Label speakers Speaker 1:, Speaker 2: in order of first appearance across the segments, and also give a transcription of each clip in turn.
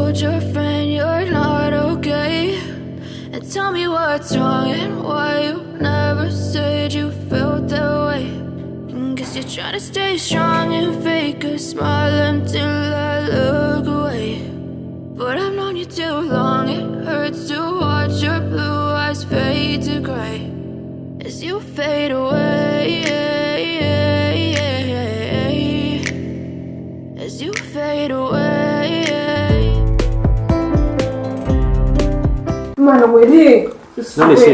Speaker 1: told your friend you're not okay? And tell me what's wrong and why you never said you felt that way. And guess you're trying to stay strong and fake a smile until I look away. But I've known you too long, it hurts to watch your blue eyes fade to gray as you fade away. As you fade away.
Speaker 2: Mwana we,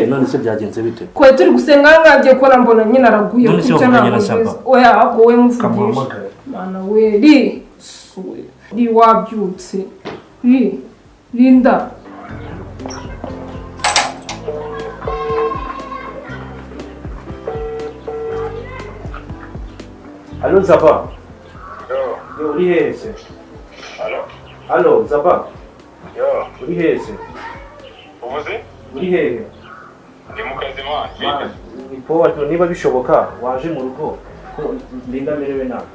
Speaker 3: None se byagenze bite?
Speaker 2: Kwe turi gusenga mwagiye kubona mbona nyine araguye.
Speaker 3: None se
Speaker 2: kuko
Speaker 3: wavuganye na
Speaker 2: ntabwo
Speaker 3: Saba?
Speaker 2: mbizi. Oya, ahubwo wowe muvugisha.
Speaker 3: Kamuhamagare.
Speaker 2: Mwana we, ri suwe ri wabyutse ri Linda.
Speaker 3: Allo Zaba.
Speaker 4: Yo,
Speaker 3: Yo, uri hehe se?
Speaker 4: Alo,
Speaker 3: Allo Zaba,
Speaker 4: yo,
Speaker 3: uri hehe se?
Speaker 4: Uvuze?
Speaker 3: Uri hehe?
Speaker 4: Ndi mu kazi man.
Speaker 3: Man, ni powa tu, niba bishoboka waje mu rugo ko Linda amerewe nabi.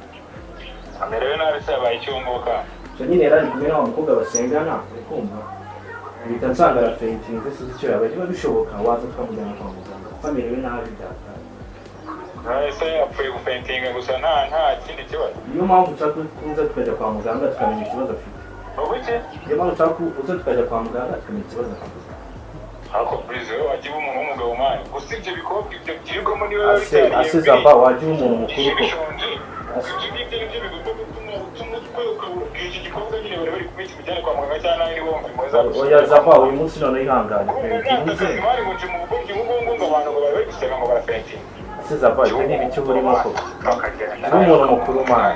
Speaker 4: Amerewe nabi se, yabaye icyumbuka?
Speaker 3: So nyine yari ari kumwe na wa mukobwa basengana, uri kumva? Mpita nsanga arafentinze, sinzi icyo yabaye. Niba bishoboka waza tukamujyana kwa muganga kuko amerewe nabi byataye.
Speaker 4: None se apfuye gufentinga gusa, nta kindi kibazo?
Speaker 3: Niyo mpamvu nshaka ko uza tukajya kwa muganga tukamenya ikibazo afite.
Speaker 4: Ubu iki?
Speaker 3: Niyo mpamvu nshaka ko uza tukajya kwa muganga tukamenya ikibazo afite.
Speaker 4: Ariko Breeze, wowe wagiye uba umuntu w'umugabo man. Gusa ibyo bikobwa ibyo byirirwamo niwe
Speaker 3: Ase ase Zaba, wajya uba umuntu mukuru
Speaker 4: Iyo
Speaker 3: ko.
Speaker 4: bishonje. Ibyo ngibyo nibyo bigomba gutuma uta umutwe ukabwira iki gikorwa nyine bari bari kumwe kimujyane kwa muganga cyangwa nawe niba wumva impuhwe zagushize.
Speaker 3: Oya Zaba, uyu munsi noneho ihangane pe.
Speaker 4: Urumva
Speaker 3: Byibuze.
Speaker 4: nta kazi man, ngo nje mu bugoryi nk'ubu ngubu ngo abantu ngo bari bari gusenga ngo barafentinga.
Speaker 3: Ase Zaba, ibyo ni ibiki urimo koko?
Speaker 4: Bakagenda.
Speaker 3: Uri umuntu mukuru man.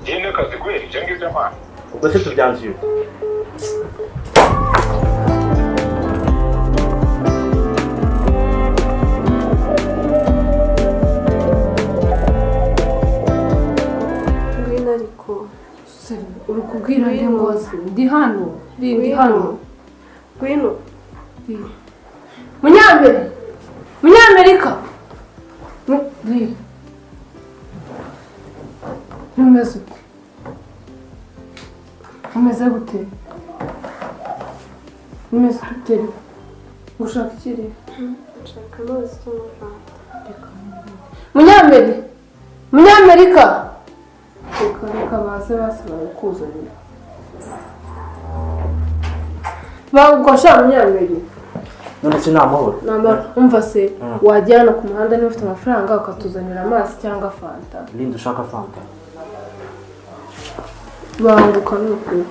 Speaker 4: Njye n'akazi kubera ibyo ngibyo man.
Speaker 3: Ubwo se tubyanzuye?
Speaker 5: Ngwino ariko.
Speaker 2: Uri kubwira nde ngo ndi hano? Ri ndi hano.
Speaker 5: Ngwino.
Speaker 2: Ri. Munyamerika. Munyamerika. Ri. Umeze ute? Umeze gute? Umeze ute? Ushaka iki rero?
Speaker 5: Nshaka amazi cyangwa fanta.
Speaker 2: Munyamerika. Munyamerika. Reka reka baze basi babikuzanira. Bagusha Munyamerika.
Speaker 3: None se ni amahoro?
Speaker 2: Namara umva se, wajya hano ku muhanda niba ufite amafaranga ukatuzanira amazi cyangwa fanta.
Speaker 3: Linda, ushaka fanta?
Speaker 2: Banguka ni ukuri.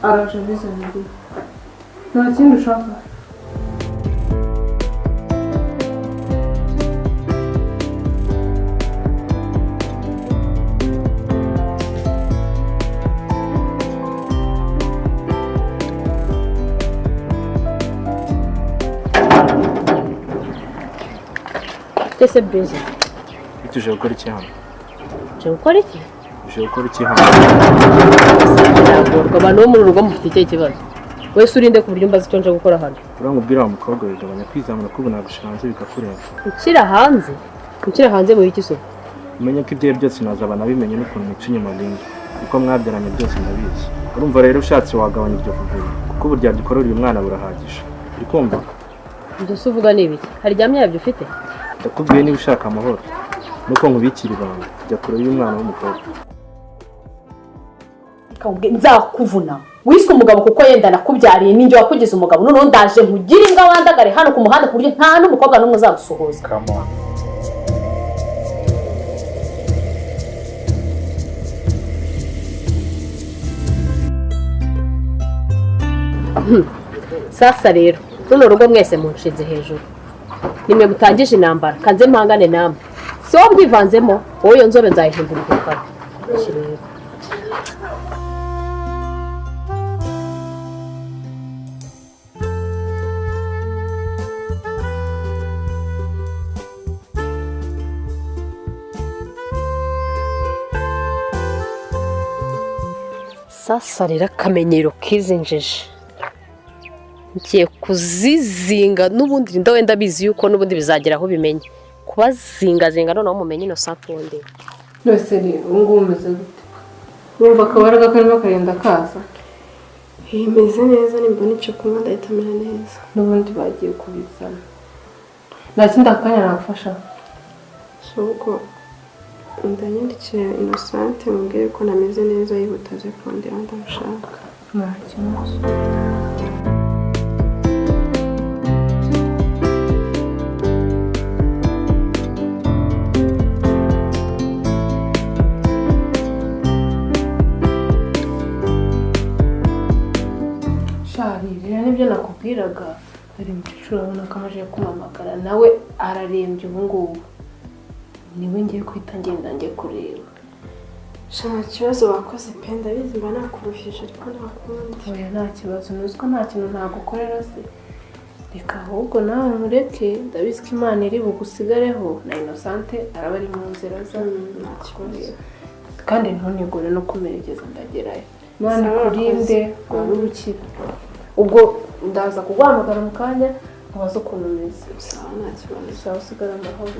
Speaker 2: Araje abizanira. Nta kindi ushaka?
Speaker 6: Ese Breeze?
Speaker 3: Tuje gukora iki hano?
Speaker 6: Uje gukora iki?
Speaker 3: Uje gukora iki hano?
Speaker 6: Biragorwa, abantu bo muri uru rugo mufite ikihe kibazo? Wese urinde ku buryo mbaza icyo nje gukora hano?
Speaker 3: Uramubwira wa mukobwa wigabanya kwizamura ko ubu nagushyira hanze bikakurenga.
Speaker 6: Ukira hanze? Ukira hanze mu iki se?
Speaker 3: Umenye ko ibyo byose nazaba nabimenye n'ukuntu mica inyuma Linda. Uko mwabyaranye byose ndabizi. Urumva rero ushatse wagabanya iryo vuguru kuko uburyarya ukorera uyu mwana burahagije. Uri kumva?
Speaker 6: Ibyo se uvuga ni ibiki? Hari iryamye yabyo ufite?
Speaker 3: Ndakubwiye niba ushaka amahoro nuko nkubikira ibanga, jya kure y'umwana w'umukobwa.
Speaker 7: Kakubwiye, nzakuvuna wiswe umugabo kuko yenda nakubyariye ninjye wakugize umugabo. Noneho ndaje nkugire imbwa wandagare hano ku muhanda ku buryo nta n'umukobwa n'umwe uzagusuhuza.
Speaker 4: Come on.
Speaker 6: Sasa rero runo rugo mwese munshinze hejuru, nimwe mutangije intambara, kanze mpangane namwe. Si wowe ubwivanzemo, wowe iyo nzobe nzayihindura umukara. Kireba. Sasa rero akamenyero k'izi njiji ngiye kuzizinga n'ubundi. Rinda wenda bizi yuko n'ubundi bizagera aho bimenye kubazingazinga, noneho mumenye Innocent wundi.
Speaker 2: None se rero ubu ngubu umeze gute? Urumva akabaraga karimo karenda kaza.
Speaker 5: Imeze neza nimbona icyo kunywa ndahita mera neza.
Speaker 2: N'ubundi bagiye kubizana. Nta kindi akanya nagufasha.
Speaker 5: Ahubwo ndanyandikira Innocente mubwire ko nameze neza yihuta aze kundeba ndamushaka.
Speaker 2: Nta kibazo. Rero nibyo nakubwiraga dore umukecuru urabona ko amaze kumamagara nawe ararembye ubu ngubu niwe ngiye kwita ngenda njye kureba.
Speaker 5: Sha nta kibazo wakoze pe ndabizi mba nakuruhije ariko nta kundi.
Speaker 2: Oya nta kibazo ntuzi ko nta kintu nagukorera se reka ahubwo nawe nkureke ndabizi ko Imana iri bugusigareho na Innocente araba ari mu nzira za
Speaker 5: nta kibazo
Speaker 2: kandi ntunigore no kumerekeza ndagerayo. Imana ikurinde ubukira. Ubwo ndaza kuguhamagara mu kanya nkubaze ukuntu umeze.
Speaker 5: Sawa nta kibazo.
Speaker 2: Sawa usigara amahoro.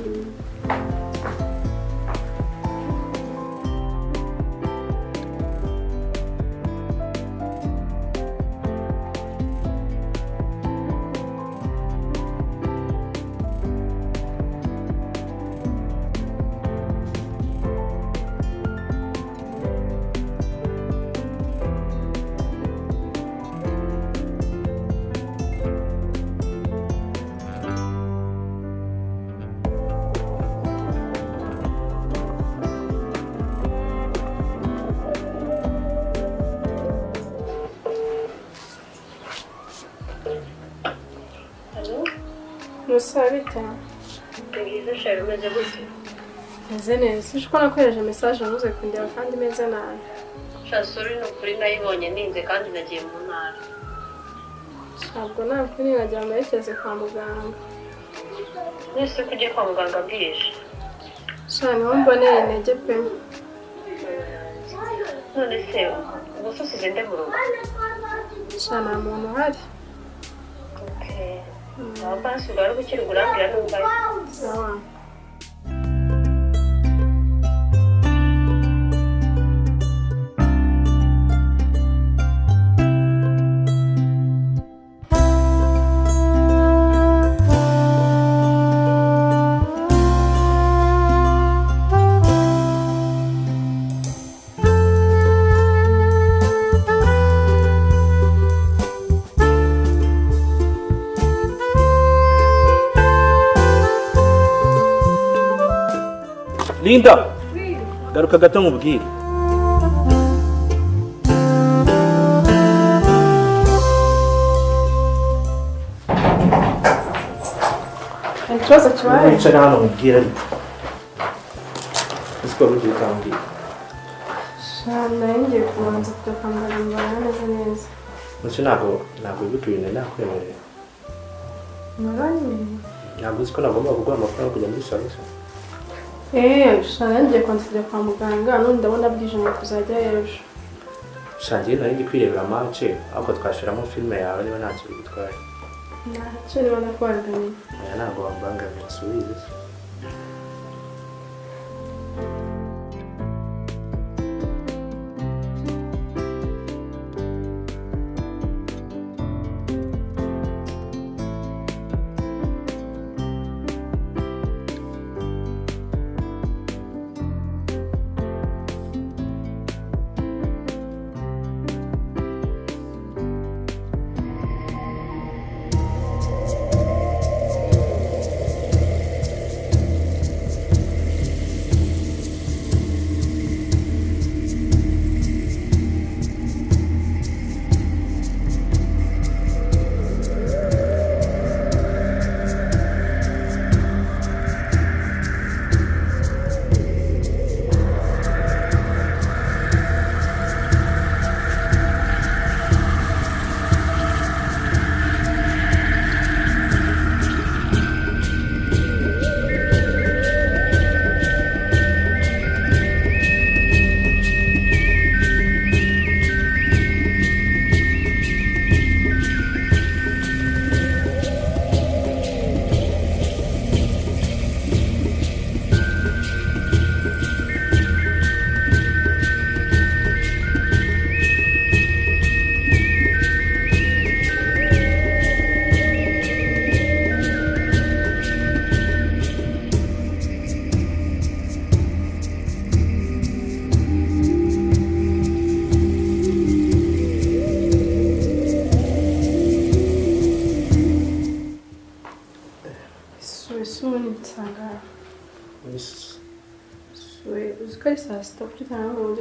Speaker 5: Musabita. Meze neza. Uko nakohereje message ntuze kundeba kandi meze nabi.
Speaker 6: Sorry ni ukuri nayibonye ninze kandi nagiye mu ntara.
Speaker 5: Ntabwo nakuri nagira ngo merekeze kwa muganga.
Speaker 6: Nese ko ugiye kwa muganga bwije?
Speaker 5: Sha niho mboneye intege pe.
Speaker 6: None se ubu se usize nde mu rugo?
Speaker 5: Sha nta muntu uhari.
Speaker 6: Okay. Basi ugaruke ukiri urambwira n'umva.
Speaker 5: Sawa.
Speaker 3: Linda, garuka gato nkubwire.
Speaker 5: Ikibazo kibaye?
Speaker 3: Wicara hano nkubwire ariko. Ese ko ugiye ukambwira?
Speaker 5: Sha nari ngiye kubanza kujya kwa muganga mbana neza neza.
Speaker 3: Ndetse ntabwo wibuka ibintu nakwemerera.
Speaker 5: Naranyemereye.
Speaker 3: Ntabwo uzi ko nagomba kuguha amafaranga kujya muri salo se?
Speaker 5: Sha nari ngiye kubanza kujya kwa muganga none ndabona bwije ngo tuzajya ejo.
Speaker 3: Sha ngiye nari ndi kwirebera match ariko twashiramo filime yawe niba ntacyo bigutwaye.
Speaker 5: Ntacyo niba nakubangamiye.
Speaker 3: Oya ntabwo wambangamiye subize.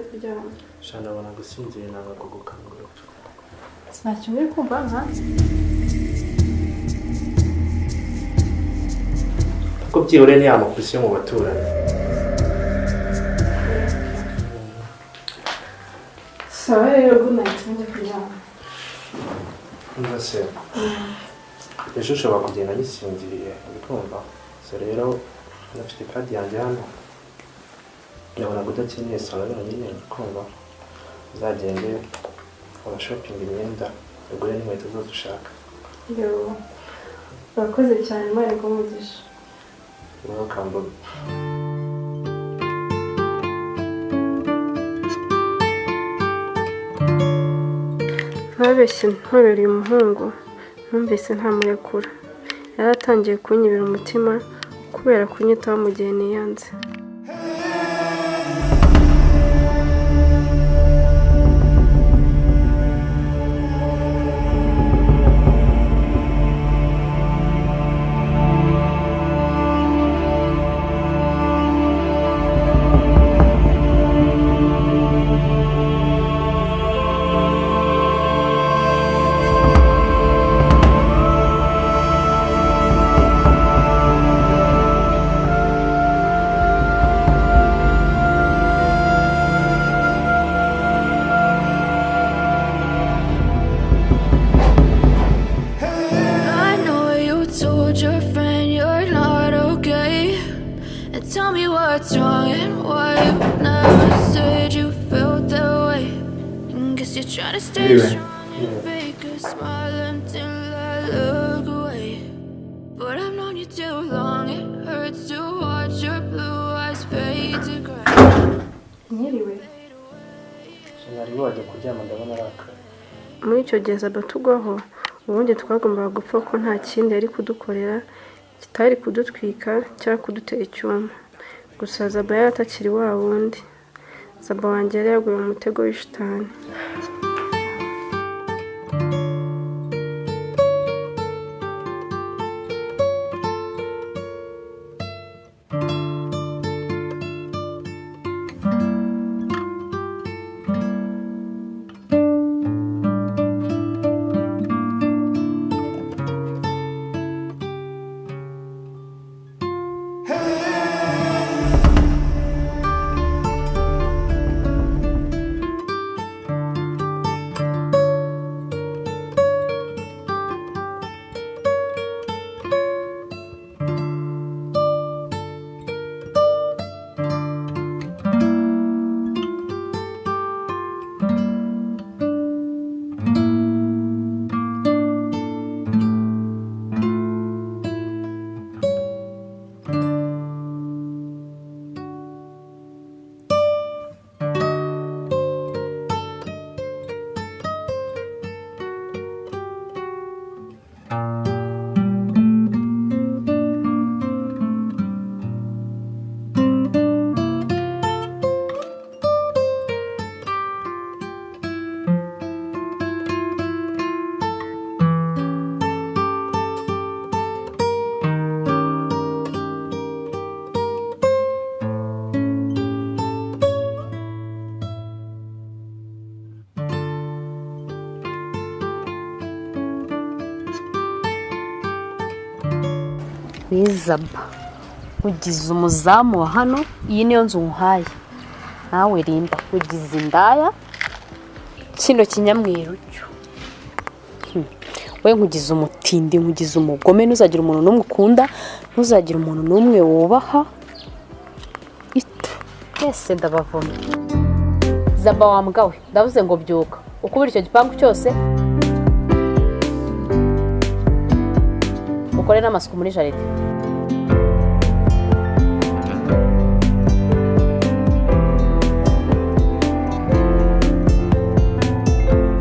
Speaker 5: kuryama.
Speaker 3: Sha ndabona gusinzira nanga kugukangura.
Speaker 5: Ntacyo uri kumva nka?
Speaker 3: Ko byihore ni amapusi yo mu baturanyi.
Speaker 5: Sawa rero good night njye kuryama.
Speaker 3: Umva se. Ejo ushobora kugenda ngisinziriye, uri kumva? So rero nafite kadi yanjye hano. Ndabona ko udakeneye salo yonyine, uri kumva? Uzagende urashopinga imyenda, ugure n'inkweto zose ushaka.
Speaker 5: Yo. Urakoze cyane, Imana iguhe umugisha.
Speaker 3: Welcome, baby.
Speaker 5: Ntabeshye ntobereye umuhungu, numvise ntamurekura. Yari atangiye kunyibira umutima kubera kunyitaho mu gihe niyanze.
Speaker 1: Tell me what's wrong and why you never said you felt that way. And guess you're trying to stay strong and fake a smile until I look away. But I've known you too long, it hurts to watch your blue eyes fade to gray.
Speaker 5: Mwiriwe.
Speaker 3: Sinari wajya kuryama ndabona arakaye.
Speaker 5: Muri icyo gihe Zaba tugwaho, ubundi twagombaga gupfa ko nta kindi yari kudukorera kitari kudutwika cyangwa kudutera icyuma. Gusa Zaba yari atakiri wa wundi. Zaba wanjye yari yaguye mu mutego w'ishitani.
Speaker 7: Zaba ugize umuzamu wa hano, iyi niyo nzu nkuhaye nawe rinda ugize indaya kino kinyamweru cyo we nkugize umutindi, nkugize umugome, ntuzagira umuntu n'umwe ukunda, ntuzagira umuntu n'umwe wubaha. Ese ndabavoma. Zaba wa mbwa we, ndavuze ngo byuka ukubira icyo gipangu cyose, ukore n'amasuku muri jaride.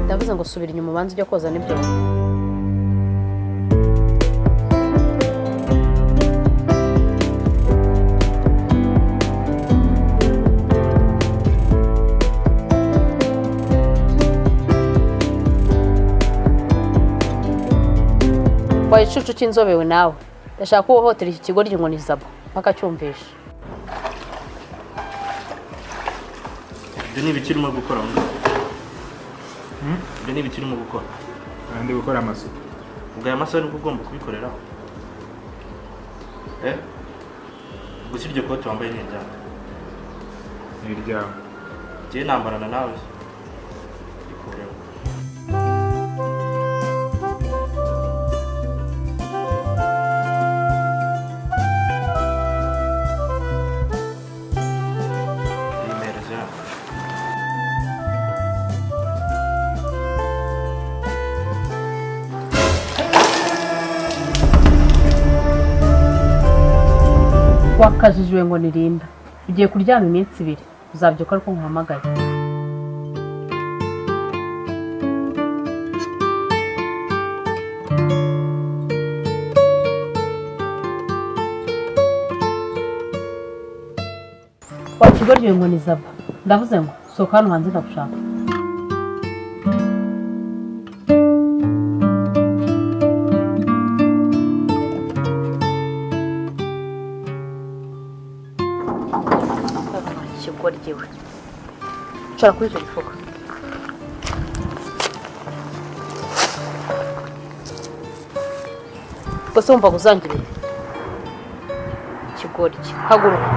Speaker 7: Ndavuze ngo subira inyuma ubanze ujye koza n'ibyo. Icucu cy'inzobewe nawe ndashaka ko uhohotera iki kigo ry'inkoni Zaba mpaka cyumvisha.
Speaker 3: Ibyo ni ibiki urimo gukora? Ibyo ni ibiki urimo gukora?
Speaker 4: Ndi gukora amasuku.
Speaker 3: Ubwo aya masaha nibwo ugomba kubikoreraho? Gusa iryo kote wambaye ni iryawe.
Speaker 4: Ni iryawe.
Speaker 3: Njyewe nambarana nawe. Rikureho.
Speaker 6: Wakajijwe ngo nirinda ugiye kuryama iminsi ibiri uzabyuka ariko nkuhamagaye. Wakigoryoye ngo ni Zaba, ndavuze ngo sohoka hano hanze ndagushaka. Ikigoryiwe nshobora kuri icyo gifuka. Gusa wumva uzangirira ikigoryi. Haguruka,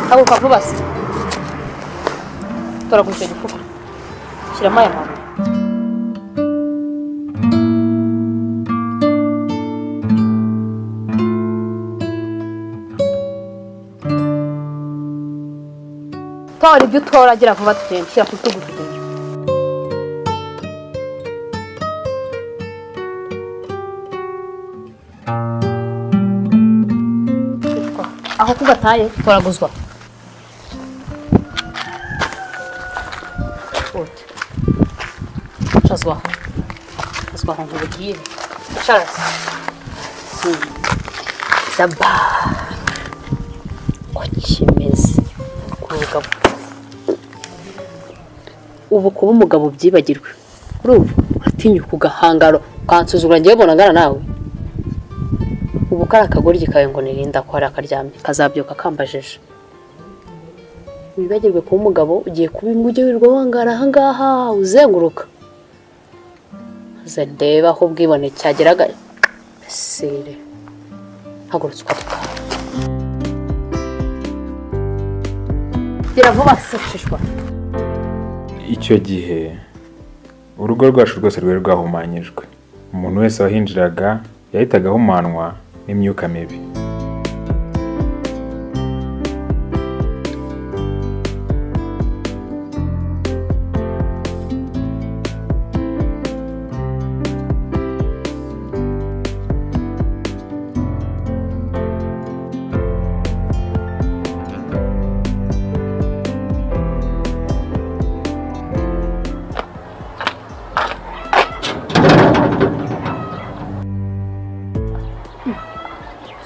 Speaker 6: haguruka vuba se. Tora kuri icyo gifuka, shyiramo aya mabuye. Tora ibyo utora gira vuba tugende, shyira ku rutugu tugende. Aho kugataye toraguzwa. Cazwa. Cazwa aho nkubwiye. Charles. Zaba. Ko kimeze umugabo. Ubu kuba umugabo byibagirwe. Urumva uratinyuka ugahangaro ukansuzugura ngiye mbona ngana nawe. Ubu kari akagoryi kawe ngo nirinda ko hari akaryamye kazabyuka kambajije. Wibagirwe kuba umugabo ugiye kuba imbwa ujye wirirwa wangara aha ngaha uzenguruka. Maze ndebe aho ubwibone cyageraga. Sire. Hagurutse ukaduka. Gira vuba sishishwa.
Speaker 4: Icyo gihe urugo rwacu rwose rwari rwahumanyijwe. Umuntu wese wahinjiraga yahitaga ahumanwa n'imyuka mibi.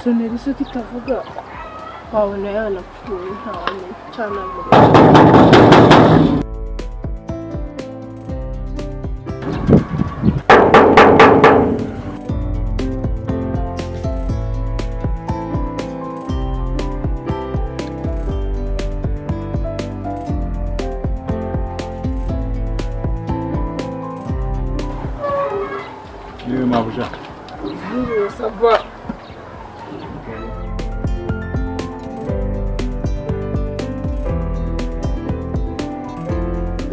Speaker 2: Sonera isuka itavuga wabona yanapfuye ntawamenya cyanamureba.
Speaker 4: Niwe mabuja.
Speaker 2: Sava.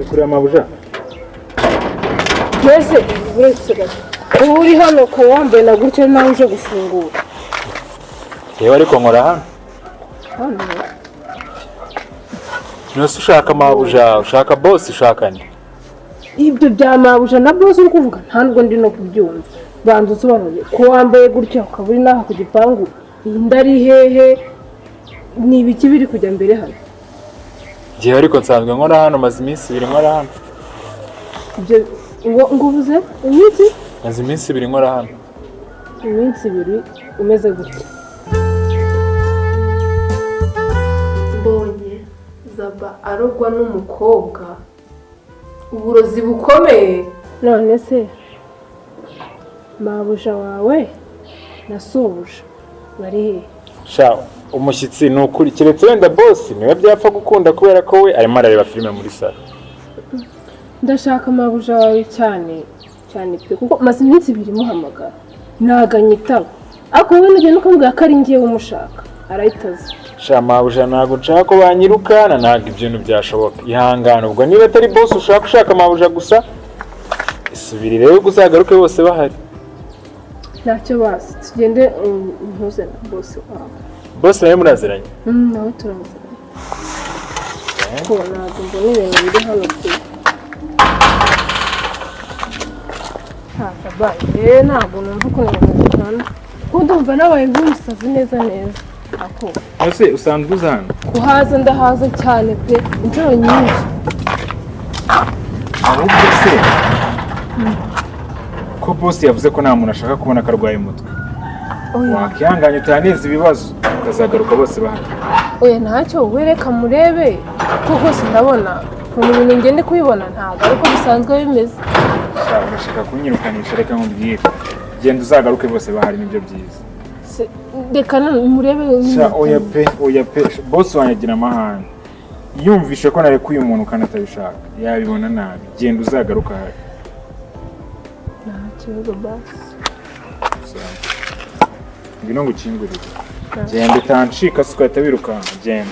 Speaker 4: Kureba mabuja.
Speaker 2: Mbese uretse gato ubu uri hano ukaba wambaye na gutya nawe uje gufungura.
Speaker 4: Yewe ariko nkora hano.
Speaker 2: Hano?
Speaker 4: Nose ushaka mabuja, ushaka boss, ushaka nde?
Speaker 2: Ibyo bya mabuja na boss uri kuvuga ntabwo ndi no kubyumva. Banza usobanure ko wambaye gutya ukaba uri naha ku gipangu, inda ari hehe, ni ibiki biri kujya mbere hano?
Speaker 4: Njyewe ariko nsanzwe nkora hano, maze iminsi ibiri nkora hano.
Speaker 2: Ibyo ngo uvuze iminsi?
Speaker 4: Maze iminsi ibiri nkora hano.
Speaker 2: Iminsi ibiri umeze gutya. Mbonye Zaba arogwa n'umukobwa uburozi bukomeye. None se mabuja wawe na sobuja bari he?
Speaker 4: Shawa Umushyitsi ni ukuri, keretse wenda boss niwe byapfa gukunda kubera ko we arimo arareba filime muri salo.
Speaker 2: Ndashaka mabuja wawe cyane cyane pe, kuko maze iminsi 2 muhamagara ntago anyitaba, ariko wowe nugenda ukamubwira ko ari njyewe umushaka arahita aza.
Speaker 4: Sha mabuja, ntabwo nshaka ko banyirukana, ntabwo ibyo bintu byashoboka. Ihangane, ubwo niba atari boss ushaka, ushaka mabuja gusa, isubirire rero uzagaruke bose bahari.
Speaker 2: Ntacyo basi, tugende mpuze na boss wawe.
Speaker 4: Boss nawe muraziranye?
Speaker 2: Nawe turaziranye. Ko ntabwo mbona ibintu biri hano pe. Ntabwo ntabwo numva ukuntu ibintu bigana, kuko ndumva nabaye nk'umusazi neza neza. Ako
Speaker 4: Ese usanzwe uza hano?
Speaker 2: Kuhaza ndahaza cyane pe, inshuro nyinshi.
Speaker 4: Ahubwo se ko boss yavuze ko nta muntu ashaka kubona ko arwaye umutwe, wakihanganye utaneza ibibazo ukazagaruka bose bahari?
Speaker 2: Oya ntacyo, wowe reka murebe kuko rwose ndabona ukuntu ibintu ngende kubibona ntabwo ariko bisanzwe bimeze.
Speaker 4: Sha, urashaka kunyirukanisha, reka nkubwire, genda uzagaruke bose bahari nibyo byiza.
Speaker 2: Reka murebe.
Speaker 4: Sha oya pe, oya pe, boss wanjye agira amahane, yumvishe ko narekuye umuntu kandi atabishaka yabibona nabi. Genda uzagaruka ahari.
Speaker 2: Nta kibazo basi.
Speaker 4: Ngwino ngukingurire. Genda utancika se ugahita wirukanka, genda.